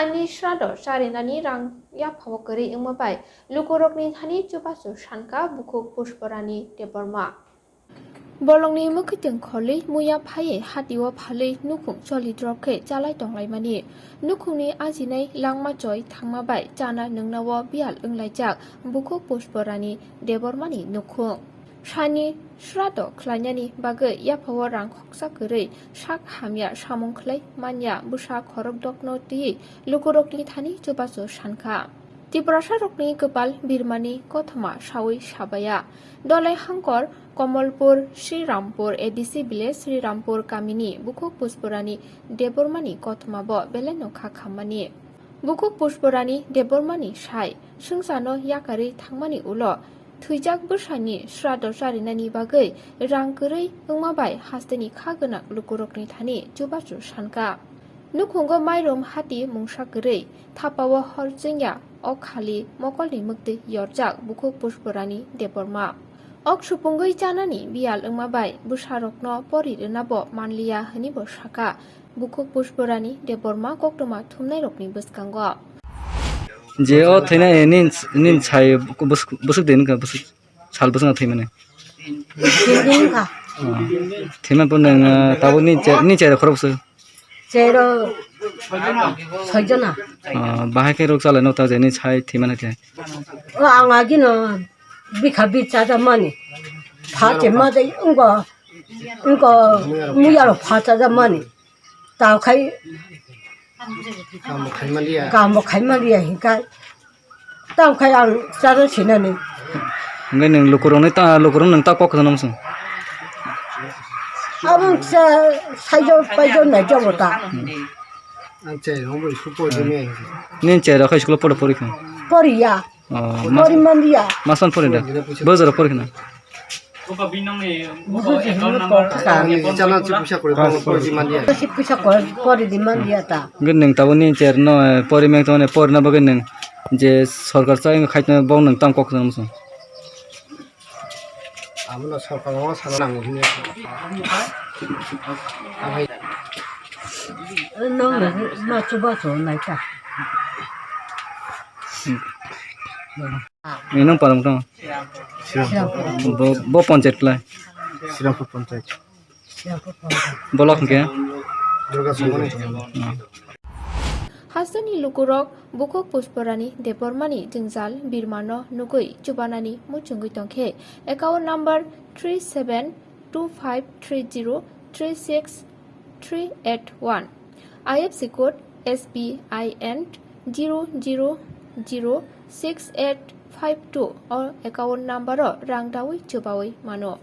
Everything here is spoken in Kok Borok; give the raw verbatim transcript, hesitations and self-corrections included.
Ani srado charinani rang yaphao kwrwi wngma bai lukurokni thani chubachu sankha bukhuk Pushparani Debbarma. Bolongni mwkhwtwng kholwi muya phaiwi hatio phalwi nukhung choli drop khe chalai tonglaimani. Nukhungni ajinai langma choi thangma bai chana nwngnao biyal wnglaijak bukhuk Pushparani Debbarmani nukhung. Sani srado khlainani bagwi yaphao rang khoksa kwrwi sak hamya samung khlai manya bwsa khorokdokno twiwi lukurokni thani chubachu sankha. Tiprasarokni kwpal birmani kothoma sawi sabaya. Dolai hangkor Komolpur, Srirampur, A D C village, Srirampur kamini bukhuk Pushparani Debbarmani kothoma bo belai no kha khammani. Bukhuk Pushparani Debbarmani sai swngcharno yakarwi thangmani ulo thwijak bwsani srado charinani bagwi rang kwrwi wngma bai hasteni kha gwnang lukurokni thani chubachu sankha. Nukhungo mairum hati mungsa kwrwi thapao hor chwngya o khali mokolni mwktwi yorjak bukhuk Pushparani Debbarma. Ok supungwi chanani biyal wngma bai bwsarokno pori rwnabo manliya hwnwibo sakha bukhuk Pushparani Debbarma koktwma thumnairokni bwskango. Je o thwina, eh, nin, nin sai bwswk, bwswk de nungkha, bwswk sal bwswk no thwimani. Tini wngkha. Oh. Thwimani pore nung, eh, tabuk nin che-, nin chera khorok bwswk? Chero soijona. Oh, bahai khe rok chalai no ta je nin sai thwimani khe. O ang agino bikha bi chajak mani. Pha che ma dai wngko, wngko muyaro pha chajak mani. Tao khai Kamo khaimaliya. Kamo khaimaliya hinkai. Tao khai ang chara sinani. Hingke nung lukurokni ta, lukurok nung ta kok kwthang nang song. Abang sa saijo paijo nai jobo ta. Ang chai rong bo isu pori me. Nin chai rok hai school pori pori kha. Pori ya. Oh, mas-, pori manliya. Masan pori da. Bojaro pori khna. Bukhuk je hwnwi kok thaka. Chana chi puisa kori, pori di manliya. Chi puisa kori, pori di manliya ta. Hingke nung tabuk nin cherno, eh, pori meng tongmani pori na bagwi nung je sorkar chai khaitma bong nung tam kok nang muchung. Abono sorkar o sana nango hwnwi. Nong ma chuba chu nai ta. Ni nung param tong. Srirampur. Bo, bo panchayat lai. Srirampur panchayat. Srirampur panchayat. Bolok hingke? Durga Songmani. Hasteni lukurok bukhuk Pushparani Debbarmani jwngjal birmano nugwi chubanani muchungwi tongkhe account number three seven two five three zero three six three eight one, I F S C code S B I N zero zero zero six eight five two o account number o rang dawi chubawi mano.